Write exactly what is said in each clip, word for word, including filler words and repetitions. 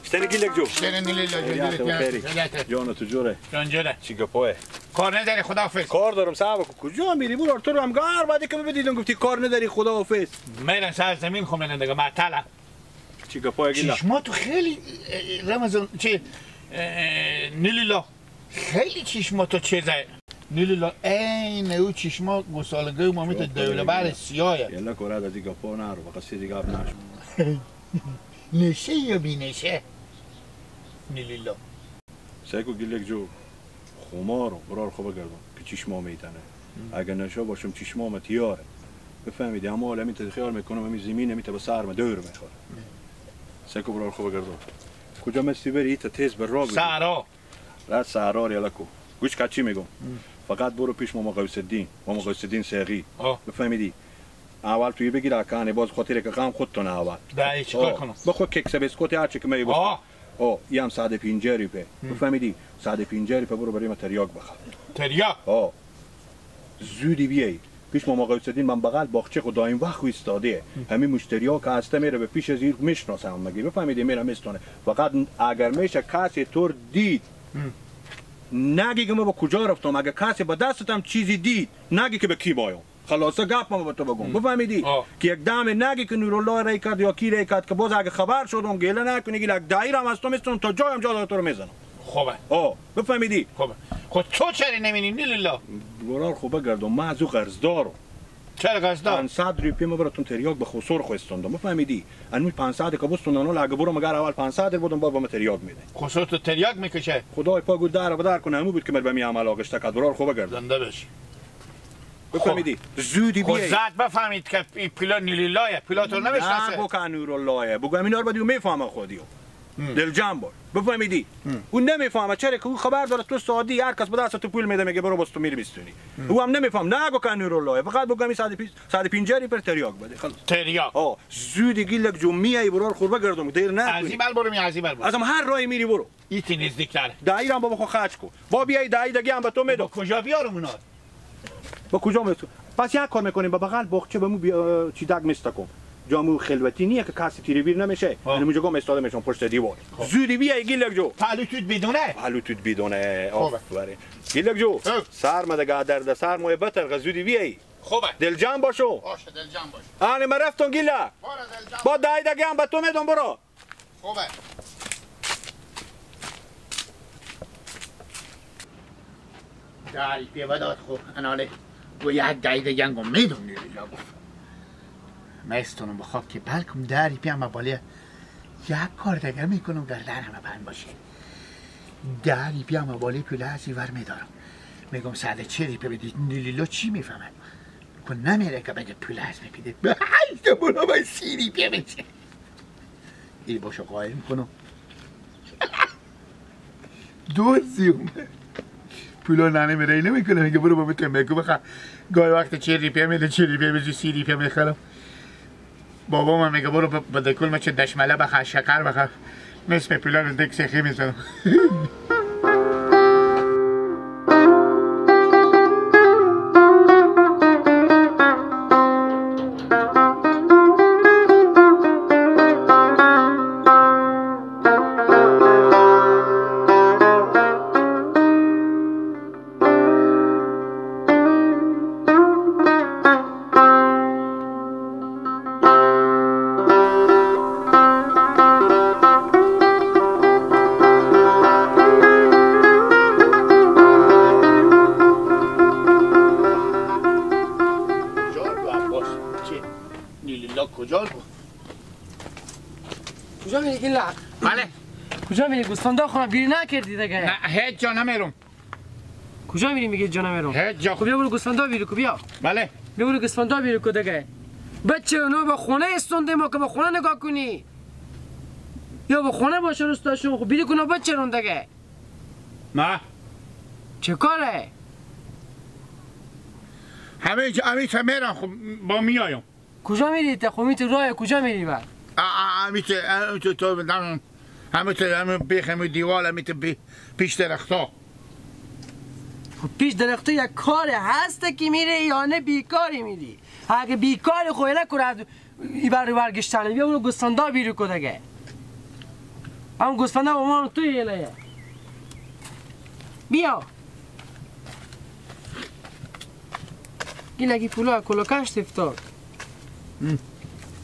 شتنی گیلک جو. شتنی گیلک جو. خیریت، تو خیری؟ خیریت. جان تو جوره؟ جان جوره. چی گپایه؟ کار نداری، خداحافظ. کار دارم، صبر کن. کجا میری؟ برو، تو رو هم گار بعدی که بدیدم گفتی کار نداری، خداحافظ. میرن سر زمین خو میرن دیگه، معطلم. چی گپای گیلا؟ چشما تو خیلی، اه، رمضان، چی، اه، نیلیلا. خیلی چشما تو چیزه. نیلیلا، عین او چشما گوسالگی ما می‌ته دوله بر سیاهه. یلا کره از این گپا نرو، فقط سیدی گپ نشو. نشه یا بی نشه؟ نیلیلا. سیکو گیلک جو، خمارم، برار خو بگردم که چشما میتنه. اگه نشه باشم چشمام تیاره. بفهمیدی؟ اما حالا می‌ته خیال می‌کنم، همین زمین می‌ته به سرم دور می‌خوره. سیکو برار خو بگردم. کجا مستی بری؟ ایتا تیز بر را بری. صحرا. را صحرا ری الکو. گوش که چی می‌گم. فقط برو پیش ماما غوث الدین، ماما غوث الدین سیغی. آه. بفهمیدی؟ اول توی بگیر اکانی، باز خاطر که غم خودتون اول. دایی، چیکار کنم؟ بخو کیک سبسکوت هر چی که می‌بخو. آه. آه، ای هم صد و پنجاه روپه. بفهمیدی؟ صد و پنجاه روپه برو برای من تریاک بخر. تریاک؟ آه. زودی بیایی. پیش ماما غوث الدین من بغل باغچه خو دایم وقت خو ایستاده. همین مشتریا که هسته میره به پیش از این میشناسه هم مگی. بفهمیدی؟ میره میستونه. فقط اگر میشه کسی تور دید، نگی که من به کجا رفتم. اگه کسی به دستم چیزی دید، نگی که به کی بایام. خلاصه گپ ما به تو بگم. بفهمیدی؟ آه. که یک دم نگی که نورالله ری کرد یا کی ری کرد، که باز اگه خبر شد اون گله نکنی، گیلک دایی را هم از تو می‌ستونم تا جایم جا داره تو رو می‌زنم. خوبه. آه، بفهمیدی؟ خوبه. خب تو چرا نمینی، نیلیلا؟ برار خو بگردم، من از او قرض دارم. چرا قرض دار؟ پانصد روپیه من براتون تریاک به خسور خو استوندم، بفهمیدی؟ انوی پانصد که بستوندن، حالا اگه برو مگر اول پانصد بودم، با به من تریاک می‌ده. خسور تو تریاک می‌کشه؟ خدای پاک او در و بدر کنه، همو بود که من به می عمل آغشته کرد. برار خو بگردم. زنده بشی. بفهمیدی؟ زودی خو بیایی. زد بفهمید که ای پولا نیلیلایه، پولا تو نمی‌شناسه. نه، بگو که نوراللهه. بگو همینا رو بدیو می‌فهمه خودیو. دلجم باش. بفهمیدی؟ او نمی‌فهمه، چرا که او خبر داره تو سادی، هر کس به دست تو پول می‌ده، میگه برو بس تو می‌ری بیستونی. او هم نمی‌فهم. نه، گو که نوراللهه. فقط بگو همی صد و پنج، صد و پنجاه روپیه تریاک بده. خلاص. تریاک. آه، زودی گیلک جو میایی برار خو بگردم، دیر نکنی. از این بر برو، می از این بر برو. از هم هر راهی می‌ری برو. ایتی نزدیک‌تره. دایی را هم بابا خو خرج کو. با بیایی دایی دگی هم به تو می‌دم. با کجا بیارم اونا؟ با کجا می‌تو؟ پس یک کار می‌کنیم، به بغل باغچه به مو بیا، چی دگ می‌ستکم. جامو خلوتی نیه که کسی تیری ویر نمیشه. ها. یعنی اونجا گم استاده می‌شم پشت دیوار. خب. زودی بیایی گیلک جو. پهلو توت بدونه. پهلو توت بدونه. خوبه. آفرین. گیلک جو. اه. سر ما دگه درد سر مایه بتر، زودی بیایی. خوبه. دلجم باشو. باشه، دلجم باش. آنی من رفتم گیلک. برو دلجم. با دایی دگی هم به تو می‌دم، برو. خوبه. داری پیه بداد خو، اناله. گو یک دایی دگه هم گو می‌دم نیلی لا گفت. می‌ستونم به خواب که بلکم داری پیه اما باله یک کار دگه می‌کنم گردن همه بند باشه. داری پیه اما باله پوله از ور می‌دارم. می‌گم ساده چری پی بدید نیلی لا چی می‌فهمه؟ کو نمیره که بگه پول از می‌پیده. به هشت برو به سیری پیه می‌شه. ای باشو قایم کنم. دوزی اومه. پولا ننه میره نمی‌کنه، میگه برو با تو میگو بخواه. گاهی وقت چهل روپیه می‌ده، چهل روپیه بجو سی روپیه می‌خرم. بابا من میگه برو ب-، به دکل ما چه دشمله بخواه، شکر بخواه. نصف پولا رو دک سخی می‌زنم. کجا بو عباس؟ چی؟ نیلیلا کجا بو؟ کجا میری گیلا؟ بله. کجا میری؟ گوسفندا خونه بیرون نکردی دیگه؟ نه، هیچ جا نمیرم. کجا میری میگی جا نمیرم؟ هیچ جا. خب بیا برو گوسفندا بیرو کو، بیا. بله. بیا برو گوسفندا بیرو کو دیگه. بچه اونا به خونه استونده ما که به خونه نگاه کنی. یا به خونه باشه روستاشون، خب بیرو کنه بچه رون دیگه. ما؟ چه کاره؟ همی، همی تا میرم خو با میایم. کجا میری؟ تا خو می‌تو راه کجا میری بعد؟ ا، ا، همی تا، همی تا، تا، همی تا، همی بیخ، همی دیوال، همی تا بی-، پیش درختا. خو پیش درختا یک کار هست که میره یا نه بیکاری میری؟ اگه بیکاری خو ایله کره از ای بر ور گشتنه، بیا اونو گوسفندا بیرو کو دگه. هم گوسفندا با ما تو ایله. بیا. گیلکی پولا کلوکش افتاد. هم.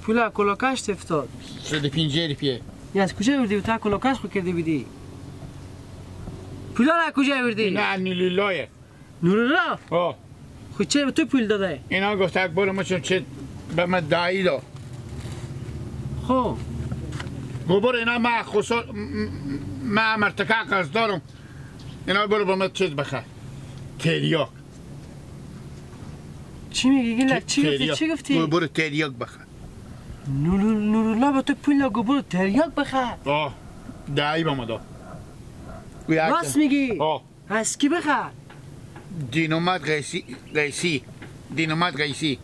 پولا کلوکش افتاد. صد و پنجاه روپیه. یا از کجا بردی؟ تا کلوکش خو کرده بیدی. پولا را کجا بردی؟ نه، نورالله‌یه. نورالله؟ آه. خو چه به تو پول داده؟ اینا گفته برو مچم چه به من دایی دا. خو. گو برو اینا ما خسار، م-، م-، ما مرتکه قرض دارم. اینا برو به من چیز بخر. تریاک. چی میگی گیلک؟ چی گفتی؟ تریاک. چی گفتی؟ گو برو تریاک بخر. نور-، نورالله به تو پول دا، گو برو تریاک بخر. آه. دایی به ما دا. گو یک راست میگی؟ آه. از کی بخر؟ دین‌احمد قیسی، قیسی. دین‌احمد قیسی.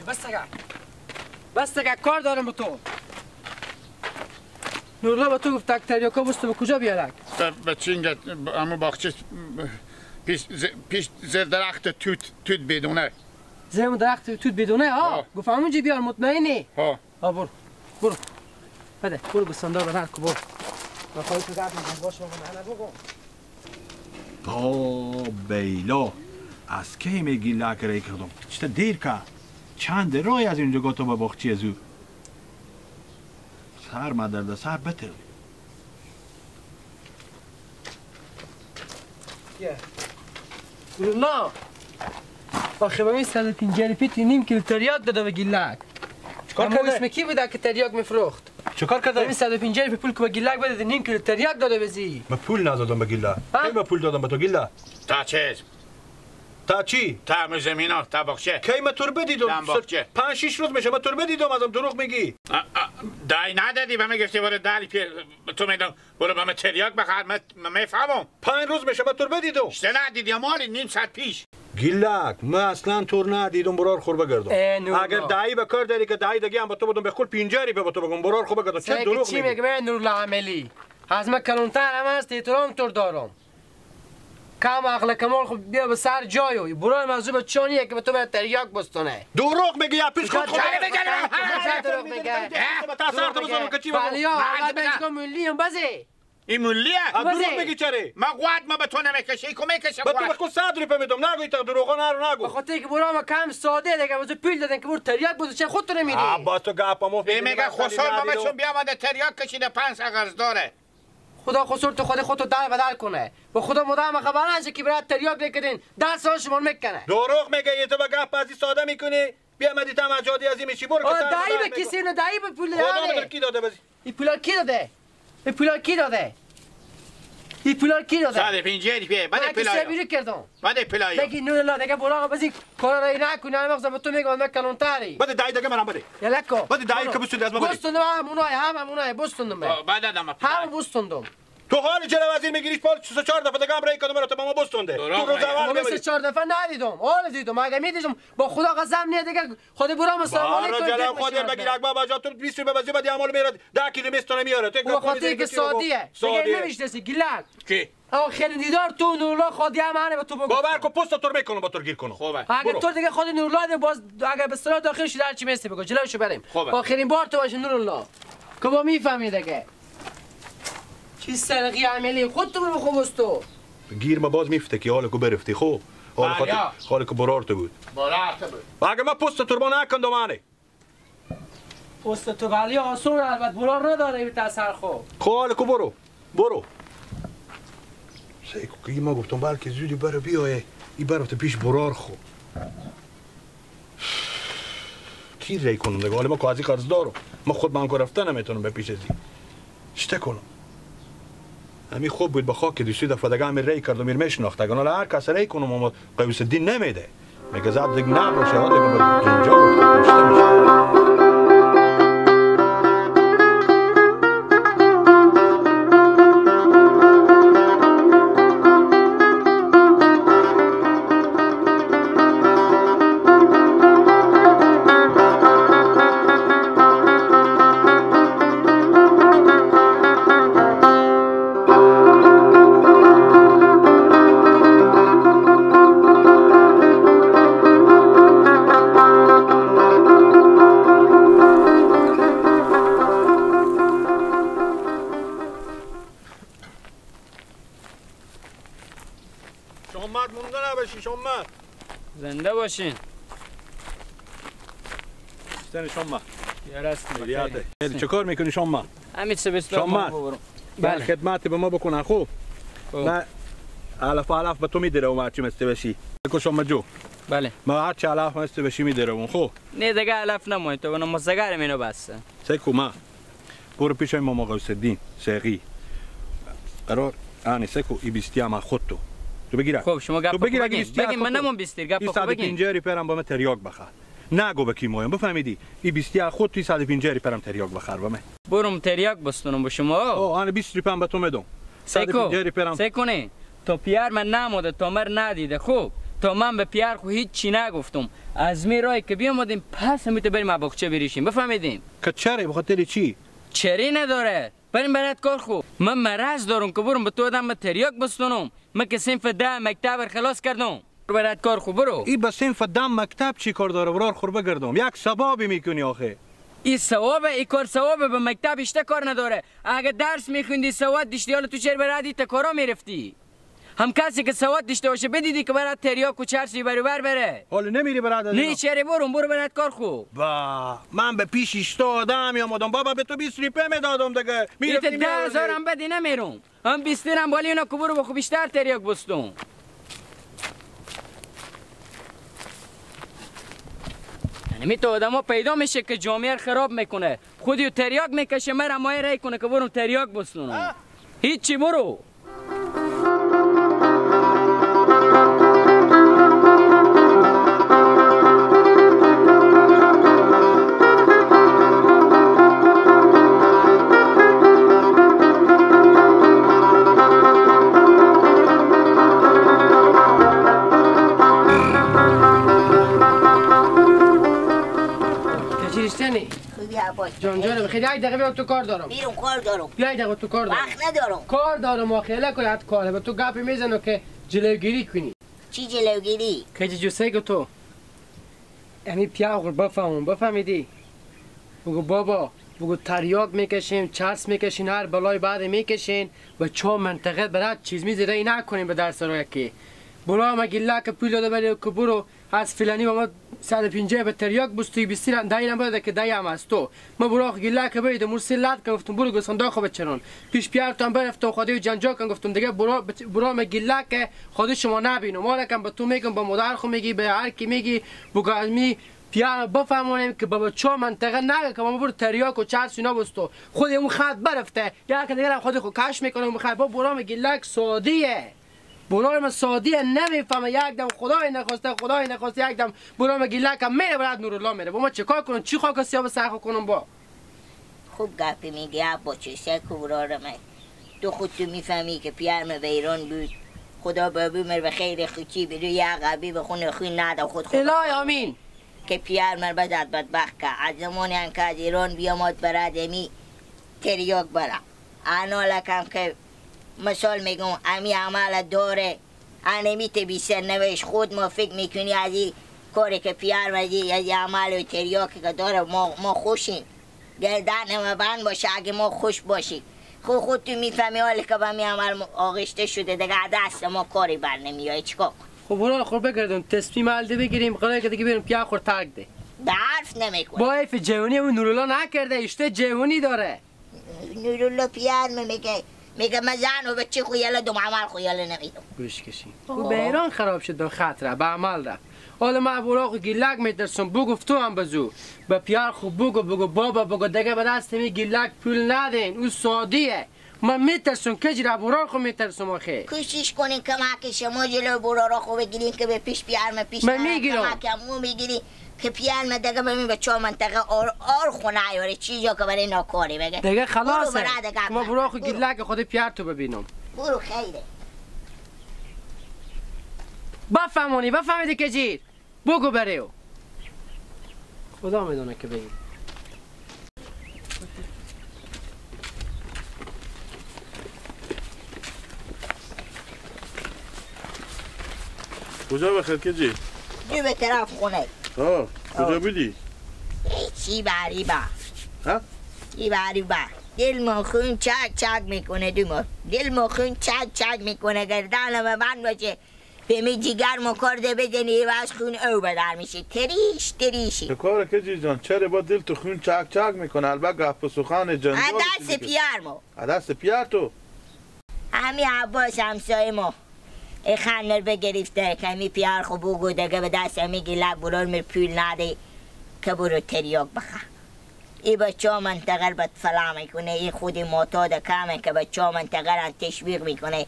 بس دگه. بس دگه، کار دارم با تو. نورالله به تو گفت تک تریاکا بوسته به کجا بیارک؟ به، به چینگه، به همو باغچه پیش ز-، پیش زیر درخت توت، توت بدونه. زیر درخت توت بدونه، ها؟ ها. گفت همونجی بیار، مطمئنی؟ ها. ها، برو. برو. بده، برو گوسفندا رو نر کو، برو. من خواهی تو گپ نکن، باش بابا، نه، نه، بابا. با بیلا. از کی می گیلک ری کردم؟ چته دیر که. چند رای از اینجا گاتا به باغچی ازو. سر ما درد سر بتر. بیا. نورالله. آخه به می صد و پنجاه روپیه تی نیم کیلو تریاک داده به گیلک. چیکار اما کرده؟ اسم کی بوده که تریاک می‌فروخت؟ چیکار کرده؟ به می صد و پنجاه روپیه پول که به گیلک بده، تی نیم کیلو تریاک داده بزی. من پول ندادم به گیلک. ها؟ کی من پول دادم به تو گیلک؟ تا چیز؟ تا چی؟ تا همه زمینا، تا باغچه. کی من تو رو بدیدم؟ دم باغچه. پنج شش روز می‌شه من تو رو بدیدم، ازم دروغ میگی. ا، ا، دای ندادی، به من گفتی برو دلی پی-، تو می‌دم. برو به من تریاک بخر، من، من می‌فهمم. پنج روز می‌شه من تو رو بدیدم. شته ندیدی، مالی نیم ساعت پیش. گیلک، من اصلاً تو رو ندیدم، برار خور بگردم. اه، نورالله. اگر دایی به کار داری که دایی دگی هم به تو بدم، به کل پنجاه روپیه به تو بگم، برار خور بگردم. چه دروغ میگی؟ چی میگی؟ من نورالله عملی. از من کلانتر هم هست، احترام تو رو دارم. کم عقل کمال خو بیا به سر جای و برای موضوع به چانیه که به تو باید تریاک بستونه. دروغ میگی یا پیش خود خود. کجا دروغ میگه؟ کجا دروغ میگه؟ به تا سر تو بزنم که چی بگم؟ بله، یا، من اول به بگم. ملی هم بزه. این ملیه؟ آ، دروغ بزه. میگی چره؟ ما قوت ما به تو نمیکشه، کو میکشه به تو قوت؟ به خود صد روپیه میدم، نگو ایتا دروغا نرو نگو. به خاطر که برای ما کم ساده دیگه، واسه پیل دادن که برو تریاک بزه، چه خود تو نمیری؟ آ، با تو گپ مفت به میگه خسار ما چون بیا ما ده تریاک کشیده پنج سال قرض داره. خدا خسار تو خود خود تو در بدر کنه. و خدا مدام خبر نشه که برات تریاک نکردین. ده سال شما می‌کنه. دروغ میگه، یه تو به گپ ازی ساده می‌کنی. بیا مدی تم اجادی ازی می‌شی. برو که آه، سر دایی به کسی نه، دایی به پول خدا داده. بدر کی داده بزی؟ این پولا کی داده؟ این پولا کی داده؟ این پولا کی داده؟ صد و پنجاه روپیه. بده من که پولا. سه بیرو کردم. بده پولا. بگی نورالله دیگه برو بزی کارا را نکنی. الان مغزم تو میگم من کلانتری. بده دایی دیگه منم بده. یلکو. بده دایی که بستون از ما بده. بستون هم اونای، هم اونای بستون به. آه، بعد آدم. هم بستون. تو حال جلو وزیر می‌گیری، پال سه چهار دفعه دیگه هم رای کدوم رو تو با ما بستونده. تو روزا وار من سه چهار دفعه ندیدم. حال دیدم. اگه می‌دیدم با خدا قسم نیه دیگه خود برام سلام علیکم جلو خود بگیر. اکبر بابا جان، تو بیست روپیه بزی بدی عمل میره، ده کیلو میستونه میاره. تو خاطر که سادیه. سادیه. نمیشناسی گیلک. کی؟ آخرین دیدار تو نورالله خادی هم هنه به تو بگو. باور کو پست تو رو می‌کنم با تو گیر کنم. خوبه. اگه برو. تو دیگه خود نورالله ده باز اگه به صلاح داخل شده هر چی میستی بگو. جلوشو بریم. خوبه. آخرین بار تو باشه نورالله. که با می‌فهمی دیگه. چی سرقی عملی خود تو برو خوب است تو. گیر ما باز میفته که حال کو برفتی خو. حال بله. خاطر، حال کو برار تو بود. برار تو بود. و اگه ما پست تو رو با نکندم آنه. پست تو بله آسون البته برار نداره به تاثر خو. خو حال کو برو. برو. سیکو که ما گفتم بلکه زودی بره بیایه. ای بره تو پیش برار خو. کی ری کنم دیگه؟ حالا ما کاغذی قرض دارم. ما خود بانک رفتن نمیتونم به پیش ازی. چته کنم؟ همی خوب بود با خاک دوستی دفعه دیگه همی ری کردم، میر میشناخت. اگه حالا هر کس ری کنم، اما قیوس الدین نمیده. میگه زد دیگه نباشه، ها دیگه به اینجا گفته، کشته می‌شه. باشی شما. زنده باشین. سن شما. یا راست. خیریته. چه کار می‌کنی شما؟ همین سه بیست شما. بله. خدمت به ما بکنه، خوب؟ خوب. من علف علف به تو می‌درم، هرچی مسته بشی. کو شما جو. بله. ما هرچی علف مسته بشی می‌درم، خوب؟ نه، دیگه علف نمونه، تو بنا مزگرم اینو بس. سه کو ما. برو پیش این ماما غوث الدین سیغی. قرار آنی سه کو ای بیستی هم خود تو. تو بگیره. خب، شما گپ تو بگیر، اگه بگین. بیستی بگین، خود من تو. نمون بیستیر، گپ ای خود صد و پنجاه بگین. ری پرم با من تریاک بخر. نگو به کی مایم، بفهمیدی؟ ای بیستی خود تو، ای صد و پنجاه ری پرم تریاک بخر با من. برم تریاک بستونم با شما. او، آن بیست ری پرم به تو میدم. سه کو. صد و پنجاه ری پرم. سه کو نه. تا پیار من نموده، تا مر ندیده. خوب، تا من به پیار خو هیچ چی نگفتم. از می رای که بیامدیم، پس می تو بریم باغچه بریشیم. بفهمیدیم؟ که چره؟ به خاطر چی؟ چری نداره. بریم برات کار خو. من مرض دارم که برم به تو آدم تریاک بستونم. من که صنف ده مکتب ر خلاص کردم. برو برات کار خو، برو. ای به صنف ده مکتب چی کار داره؟ برار خور بگردم. یک ثوابی می‌کنی آخه. ای ثوابه، ای کار ثوابه، به مکتب اشته کار نداره. اگه درس می‌خوندی، سواد داشتی، حالا تو چرا برادی تکارا می‌رفتی؟ هم کسی که سواد داشته باشه بدیدی که برات تریاک و چرسی برابر بره. حالا نمیری برات نه، چره؟ برو، برو برات کار خو. با من به پیش ایستادم یا مادام بابا به تو بیست روپیه می‌دادم دیگه. ایت می‌رفتی ده هزار می‌آوردی. هم بدی نمیرم. هم بیستین هم بالی اینا کبور با خو بیشتر تریاک بستون. یعنی می تو آدما پیدا می‌شه که جامعه رو خراب می‌کنه. خودی رو تریاک می‌کشه، مرا مایه رای کنه که برم تریاک بستونم. آه. هیچی، برو. کجی رشتنی؟ خوبی عباس. جان جانم، خیلی یک دقیقه بیا تو کار دارم. بیرون کار دارم. بیا یک دقیقه تو کار دارم. وقت ندارم. کار دارم، آخه الک کن، حد کاره. به تو گپی می‌زنم که جلوگیری کنی. چی جلوگیری؟ کجی جو سه کو تو. امی پیاغور بفهمون، بفهمیدی؟ بگو بابا، بگو تریاک می‌کشیم، چرس می‌کشیم، هر بلای بعد می‌کشیم. و چهار منطقه برات چیز می‌زی ری نکنیم به درس رو یکی. برو همه گیلک پول داده بری که برو از فلانی با ما صد و پنجاه به تریاک بستوی بیستی رن، دهی رن بده که دهی هم از تو. ما برو آخو گیلک بیده مرسی لد که گفتم برو گوسفندا خو بچرون. پیش پیارتان برفتم خودی و جنجا کن گفتم دیگه برو بچ-، برو همه گیلک خودی شما نبینم. ما رکم به تو می‌گم، به مادر خو می‌گی، به هر کی می‌گی، بگو از می پیار بفهمونیم که بابا چهار منطقه نگه که بابا برو تریاک و چرس اینا بستو. خود اون خط برفته. یا که دیگه هم خودی خو کش می‌کنه، اون خط با برام گیلک سادیه. برام سادیه، نمی‌فهمه. یک دم خدای نخواسته، خدای نخواسته، یک دم برام گیلک هم میره، برات نورالله میره. با ما چه کار کنم؟ چی خاک سیاه به سر خو کنم با؟ خوب گپی می‌گی، ابا چه سه کورارم. تو خود تو می‌فهمی که پیار مه به ایران بود. خدا به بومر به خیر خوچی بیرو، یه عقبی به خون خوی نده خود خود. الهی آمین. که پیار مر بزد بدبخت که از زمان انکه از ایران بیامد برد امی تریاک بره. انا لکم که مثال می‌گم، امی عمل داره. انمی ته بیشتر نوشت. خود ما فکر می‌کنی از این کاری که پیار مردی، از این عمل و تریاکی که داره، ما، ما خوشیم. گردن ما بند باشه اگه ما خوش باشیم. خو، خود تو می‌فهمی حالی که به می عمل ما آغشته شده، دیگه از دست ما کاری بر نمیاد. چیکار کنیم؟ خب، برو خور بگردون، تصمیم حل ده بگیریم، قراره که دیگه بریم، پیار خور ترک ده. به حرف نمی‌کنه. با حیف جوونی اون نورالله نکرده، اشته جوونی داره. نورالله پیار مه میگه، میگه من زن و بچه خو یله دوم، عمل خو یله نمیدم. گوش کشی. او به ایران خراب شد، به خط ره، به عمل ره. حالا من برا خو گیلک میترسم، بگو تو هم بزو. به پیار خو بگو، بگو بابا، بگو دیگه به دست می گیلک پول ندین، او سادیه. من میترسم، کجی را برا خو میترسم آخه. کوشش کنین کمک شما جلو برا را خو بگیرین که به پیش پیار مه پیش من نره. می‌گیرم. کمک مو می‌گیرین. که پیار مه دگه بمی به چهار منطقه آر، آر خونه یاره، چی جا که برای ناکاری بگه. دگه خلاصه. برو برا دگه ما کن. برو آخو برو. گیلک خود پیار تو ببینم. برو خیره. بفهمونی، بفهمیدی که جیر. بگو بره او. خدا می‌دونه که بگی. کجا بخیر که جی؟ جو به طرف خونه. ها، کجا آه. بودی؟ ای چی بری با؟ ها؟ ای بری با. دل ما خون چک چک می‌کنه دو ما. دل ما خون چک چک می‌کنه، گردن ما بند باشه. به می جیگر مو کار ده بزنی، عوض خون او بدر می‌شه. تریش تریشی. تو کار که جی جان، چره با دل تو خون چاک چاک می‌کنه؟ البته گپ و سخن جنجال ها، دست پیار مو. ها، دست پیار تو. همی عباس همسایه مو ای خنر بگرفته که همی پیار خو بوگو دگه به دست همی گیلک بولار میر پول نده که برو تریاک بخه. ای بچه ها منطقه رو بد فلا می‌کنه، ای خودی معتاد کمه که بچه ها منطقه رو تشویق می‌کنه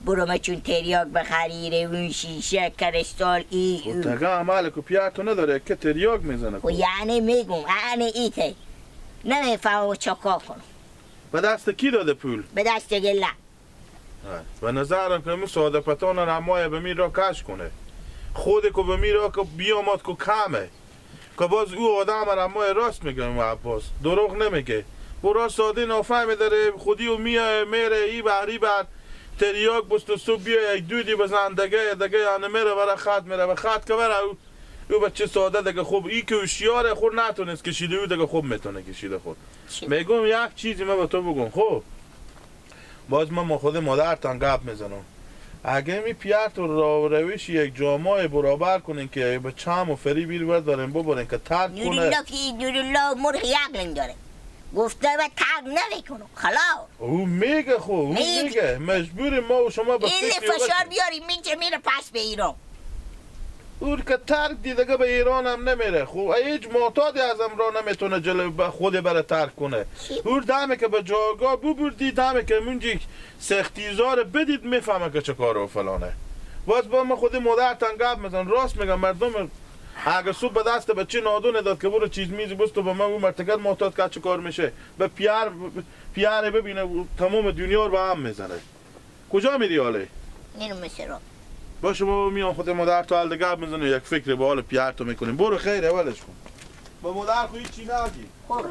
برو مچون تریاک بخری، ره اون شیشه، کرستال، ای خب او. تگه عمل کو پیار تو نداره که تریاک می‌زنه خب کو. یعنی می‌گم، یعنی ایته نمی‌فهمم چه کار کنم. به دست کی داده پول؟ به دست گله. ها. به نظرم که مو ساده پتان را مایه به می را کش کنه. خودی که به می را که بیامد که کمه. که باز او آدم را مایه راست میگه، او عباس دروغ نمیگه. او را ساده نافهمی داره، خودی او میایه میره ای بهری بر تریاک بست و صبح بیا یک دودی بزن دگه، دگه یعنی میره برای خط میره، به خط که بره او، او بچه ساده دگه خوب، ای که هوشیاره خور نتونست کشیده، او دگه خوب می‌تونه کشیده خور. چی؟ می‌گم یک چیزی من به تو بگم، خب؟ باز من ما خود مادرتان گپ می‌زنم. اگه می پیار تو را و روش یک جامعه برابر کنین که به چم و فری بیر بردارین ببرین که ترک کنه. نورالله کی، نورالله مرغ یک لنگ داره. گفته به ترک نمی‌کنم. خلاص. او میگه خو، او میگه. میگه. مجبور ما و شما به این فکر فشار وقت بیاری، میگه میره پس به ایران. اور که ترک دی دگه به ایران هم نمیره. خو هیچ معتادی از امرا نمی‌تونه جلو به خود بره ترک کنه. چی؟ اور دمه که به جاگاه ببردی، دمه که منجی سختی زار بدید، می‌فهمه که چه کاره و فلانه. باز با من خودی مادرتان گپ می‌زن، راست می‌گم، مردم اگه صبح به دست بچه نادونه داد که برو چیز میز بست و به من او مرتکت معتاد که چه کار می‌شه؟ به پیار، پیاره ببینه، تمام دنیا رو به هم می‌زنه. کجا میری حاله؟ میرم مصر. باشه بابا، میام خود مادر تو حال گپ می‌زنه، یک فکر به حال پیار تو می‌کنیم. برو خیره، ولش کن. با مادر خو هیچی نگی. خب.